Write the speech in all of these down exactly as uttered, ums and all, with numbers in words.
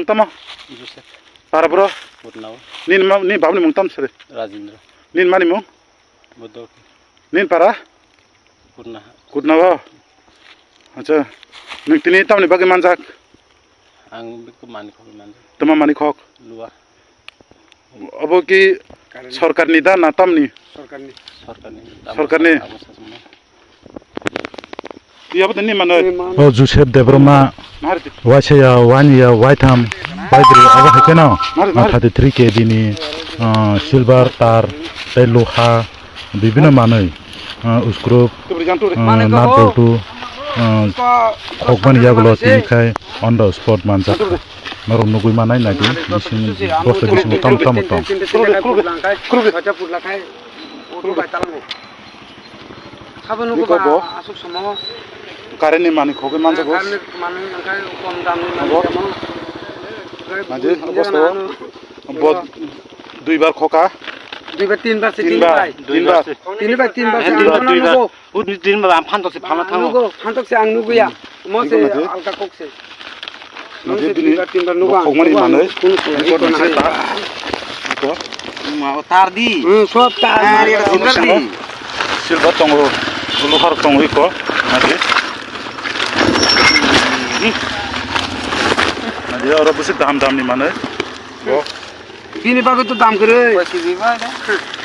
Tamo? Joseph. Para bro? Putnao. Nin ma, ni babni mung tam sari? Rajendra. Nin mani mung? Buddha. Nin para? Putna. Kutna o? Acha. Nung tini tamni bagwi manjak? Ang bikku mani khok manjak. Tama mani khok? Lua. Obo ki sorkarni da na tamni? Sorkarni. Sorkarni. Sorkarni. Abo sasmo. Iya, betul ni mana? O Joseph Debbarma, waisaya, waniya, waitham, waibri, abo hai kheno, ah, thirty three K G ni, ah, silver, tar, tei loha, bibino manwi, ah, uskrup, ah, nat boltu, ah, khokmani yagulo tini khai on the spot manjak. Norok nugwi manai naidi, bising, bosta bisingo tamo tamo tong. Sabo nugo. Niko ba bo asuk samo. Current ni manwi khogwi manjago. Current ni manwi hwnkhe kom dam ni manwi. Abo. Jemon. Naji, obosta. Bo duibar khoka. Duibar, tinbar se, tinbar. Tinbar. Tinbar. Tinbar, tinbar se. Tinbar, tinbar. Nugo. Ud ni tinbar am phantok se phano thango. Nugo, phantok se ang nuguya. Mo se alka kok se. Nang se bini tinbar, tinbar nugo ang. Khogmani manwi. Kunu kunu iko nang se ta. Iko. Ma o tar di. Hmm, sob tar. Ah, ri tar di. Silver tongo. Luhar tongo iko. Naji. Naji oro bwswk dam dam ni manwi. Bo. Bini bagwi to dam kwrwi.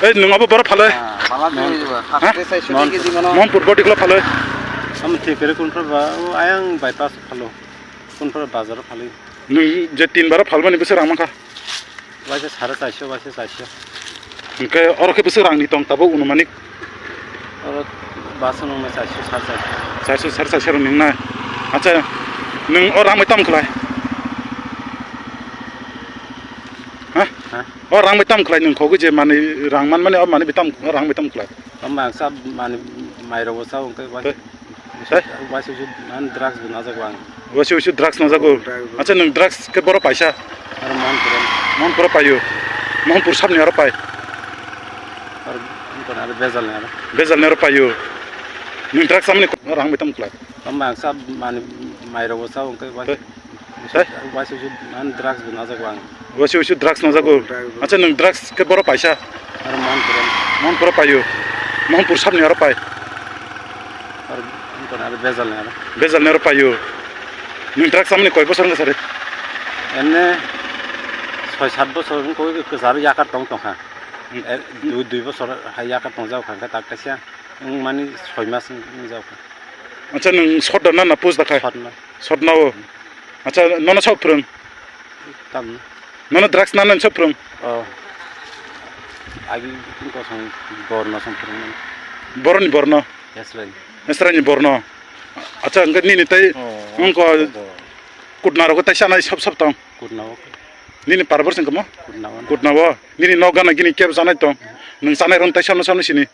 Ei, nwng abo boro phalwi. Pala di ba. Haste sai sudi kg mano. Mohnpur body klo phalwi. Am thik kwrwi kunphra ba, o ayang bypass phalo. Kunphra bazar phalo. Nwng je tin baro phalmani bwswk rang mankha? Waisa sare charso, waisa charso. Hwnkhe oro khe bwswk rangni tong tabuk unumanik? Oro basa nungma charso, sare charso. Charso, sare charso rok nungnai. Acha, nwng o rang bai tamo khlai? Ha? Ha? O rang bai tamo khlai nwng khogwi je manwi rang manmani o manwi bai tamo, o rang bai tamo khlai? Tamo ang sa manwi mairok bo sa wngkhe. Tei? Tei? Waisa usu man drugs bo najak ang. Waisa usu drugs najak o? Drugs. Acha, nwng drugs khe boro paisa? Aro Mohnpur. Mohnpur paio? Mohnpur sabni aro pai? Aro, aro Bejalni aro. Bejalni aro paio? Nwng drugs samani rang bai tamo khlai? Tamo ang sa manwi mairok bo sa wngkhe. Tei? Tei? Waisa usu man drugs bo najak ang. Waisa usu drugs najak o? Drugs. Acha, nwng drugs khe boro paisa? Aro Mohnpur. Mohnpur paio? Mohnpur sabni aro pai? Aro, aro Bejalni aro. Bejalni aro paio? Nwng drugs samani koi bosor wngkha sari? Enne soi sat bosor wngkha, kwcharo yakar tong tongkha. Hmm. E, dui, dui bosor hai yakar tongjak kha, hwnkhe tak kaisa wngmani soi mas wngjakha. Acha, nwng sot da na, na push da khai? Sot na. Sot na o? Acha, nono sok phrwng? Tam. Nono drugs na nani sok phrwng? O. Agi kosong borno song phrwng. Boroni borno? Esrai. Esraini borno. Acha, hwnkhe nini tei wngkha kutna rogo tei sanai sab sab tong? Kutna o. Nini parabor sing kamo? Kutna o. Kutna o. Nini nok gana gini kebo sanai tong? Nwng sanai rong tei sano sano sini?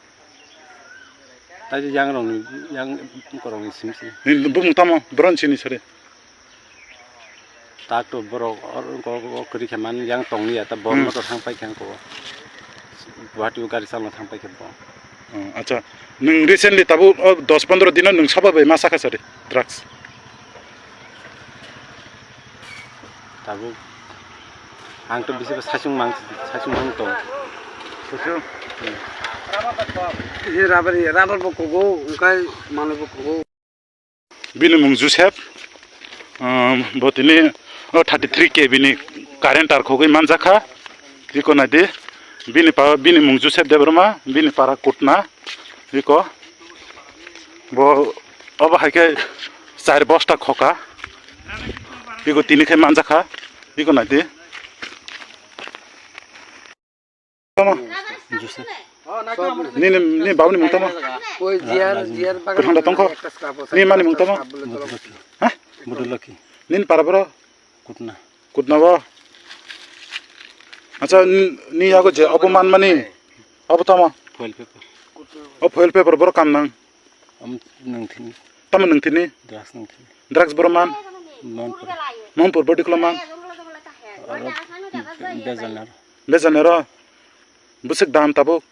Tei yang rong ni, yang korong ni sim si. Nini bumung tamo? Boron sini sari. Tak to borok o, o, o kwrwi khe man yang tong liya, ta borok motor thang pai khe ko. Guwahati o gari chalna thang pai khe bo. Oh, acha. Nwng recently tabuk o dos pondro dino nwng soba bai ma sakha sari drugs? Tabuk ang to bisi saichung mang, saichung mang tong. Saichung? Ye rubber, ye rubber bo kogo, ukai manwi bo kogo. Bini mung Joseph, um, bo tini o thirty three K V ni current tar khogwi manjakha. Iko naidi, bini pa, bini mung Joseph Debbarma, bini para Kutna, iko. Bo obo hai khe char bosta khoka, iko tini khe manjakha, iko naidi. Tamo? Joseph. Nini, nini babuni mung tamo? Oi, Jiar, Jiar bagan. Kwthang da tongkho? Ekta sabo, nini mani mung tamo? Budulaki. Ha? Budulaki. Nini para boro? Kutna. Kutna bo? Acha, ni, ni yago je obo manmani? Obo tamo? Foil paper. O foil paper boro kam nang? Am nang thini. Tamo nang thini? Drugs nang thini. Drugs boro man? Mohnpur. Mohnpur body klo man? Aro Bejalner. Bejalner ro? Bwswk dam tabuk?